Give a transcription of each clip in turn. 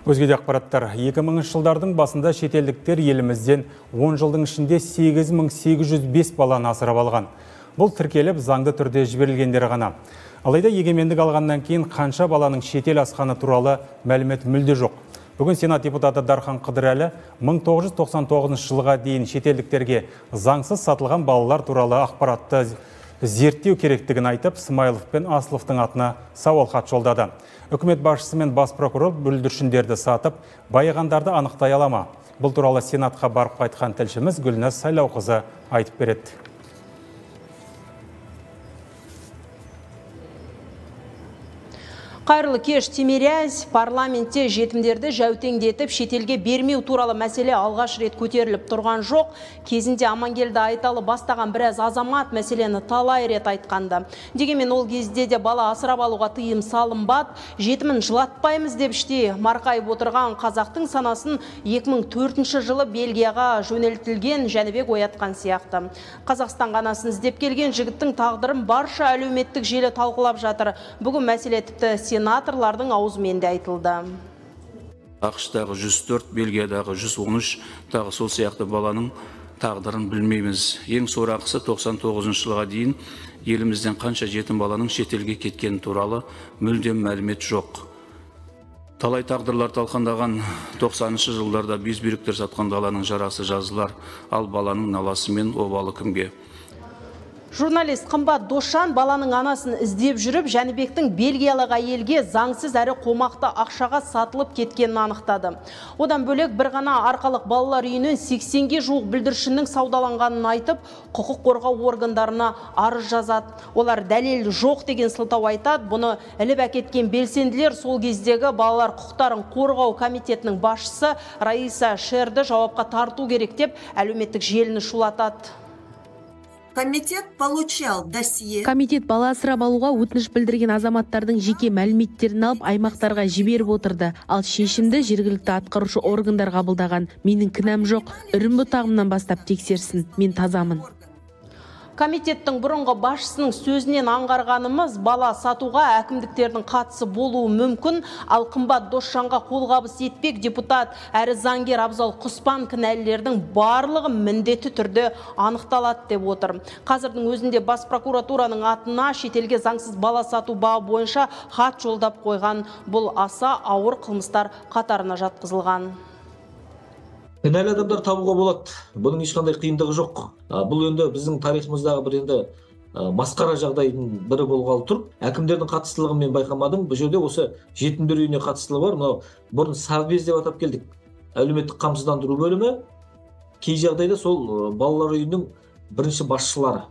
Өзге де ақпараттар. 2000 жылдардың басында шетелдіктер елімізден 10 жылдың ішінде 8805 баланы асырап алған. Бұл тіркеліп заңды түрде жіберілгендері ғана. Алайда егемендік алғаннан кейін қанша баланың шетел асқаны туралы мәлімет мүлде жоқ. Бүгін Сенат депутаты Дархан Қыдырәлі 1999 жылға дейін шетелдіктерге заңсыз сатылған балалар туралы ақпаратты зерттеу керектігін айтып, Смайлов пен Асыловтың атына сауал хат жолдады. Үкімет басшысы мен бас прокурор бүлдіршіндерді сатып, байығандарды анықтай ала ма? Бұл туралы Сенатқа барып қайтқан тілшіміз Гүлназ Сайлауқызы айтып береді. Қайырлы кеш, Тимирязь. Парламентте жетімдерді жәутеңдетіп шетелге бермеу туралы мәселе алғаш рет көтеріліп тұрған жоқ. Кезінде Амангелді Айталы бастаған біраз азамат мәселені талай рет айтқанды. Дегенмен ол кезде де бала асырап алуға тыйым салынбады. Жетімін жылатпаймыз деп іштей марқайып отырған қазақтың санасын 2004 жылы Бельгияға жөнелтілген Жәнібек оятқан сияқты. Қазақстанға анасын іздеп келген жігіттің тағдырын барша әлеуметтік желі талқылап жатыр. Бүгін мәселе тіпті сенаторлардың аузымен де айтылды. АҚШ-тағы 104, Бельгиядағы 113, тағы сол сияқты баланың тағдырын білмейміз. Ең сорақысы 99 жылға дейін елімізден қанша жетім баланың шетелге кеткені туралы мүлдем мәлімет жоқ. Талай тағдырлар талқандаған 90-шы жылдарда безбүйректер сатқан даланың жарасы жазылар, ал баланың наласы мен обалы кімге? Журналист Қымбат Досжан баланың анасын іздеп жүріп, Жәнібектің бельгиялық әйелге заңсыз әрі қомақты ақшаға сатылып кеткенін анықтады. Одан бөлек бір ғана арқалық балалар үйінен 80-ге жуық бүлдіршіннің саудаланғанын айтып, құқық қорғау органдарына арыз жазады. Олар дәлел жоқ деген сылтау айтады. Бұны іліп әкеткен белсенділер сол кездегі балалар құқықтарын қорғау комитетінің басшысы Раиса Шерді жауапқа тарту керек деп әлеуметтік желіні шулатады. Комитет получал досье. Комитет бала асырап алуға өтініш білдірген азаматтардың жеке мәліметтерін алып аймақтарға жіберіп отырды. Ал шешімді жергілікті атқарушы органдар қабылдаған. Менің кінәм жоқ. Үрім бұтағымнан бастап тексерсін. Мен тазамын. Комитеттің бұрынғы басшысының сөзінен аңғарғанымыз, бала сатуға әкімдіктердің қатысы болуы мүмкін, ал Қымбат Досжанға қолғабыс етпек депутат әрі заңгер Абзал Құспан кінәлілердің барлығы міндетті түрде анықталады деп отыр. Қазірдің өзінде бас прокуратураның атына шетелге заңсыз бала сату бабы бойынша хат жолдап қойған. Бұл аса ауыр қылмыстар қатарына жатқызылған. Кінәлі адамдар табуға болады. Бұның ешқандай қиындығы жоқ. Бұл енді біздің тарихымыздағы бір енді масқара жағдайдың бірі болғалы тұр. Әкімдердің қатыстылығын мен байқамадым. Бұл жерде осы жетімдер үйіне қатыстылығы бар. Мынау бұрын совбез деп атап келдік. Әлеуметтік қамсыздандыру бөлімі кей жағдайда сол балалар үйінің бірінші басшылары.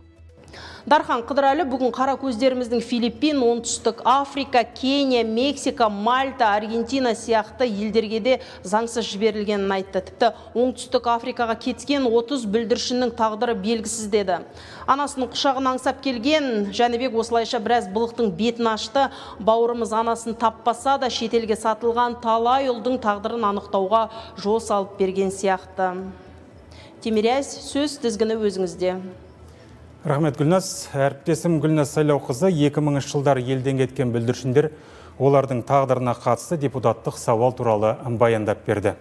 Дархан Қыдырәлі бүгін қара көздеріміздің Филиппин, Оңтүстік Африка, Кения, Мексика, Мальта, Аргентина сияқты елдерге де заңсыз жіберілгенін айтты. Тіпті Оңтүстік Африкаға кеткен 30 бүлдіршіннің тағдыры белгісіз деді. Анасының құшағын аңсап келген Жәнібек осылайша біраз былықтың бетін ашты. Бауырымыз анасын таппаса да шетелге сатылған талай ұлдың тағдырын анықтауға жол салып берген сияқты. Тимирязь, сөз тізгіні өзіңізде. Рахмет, Гүлназ. Әріптесім Гүлназ Сайлауқызы 2000 жылдар елден кеткен бүлдіршіндер олардың тағдырына қатысты депутаттық сауал туралы баяндап берді.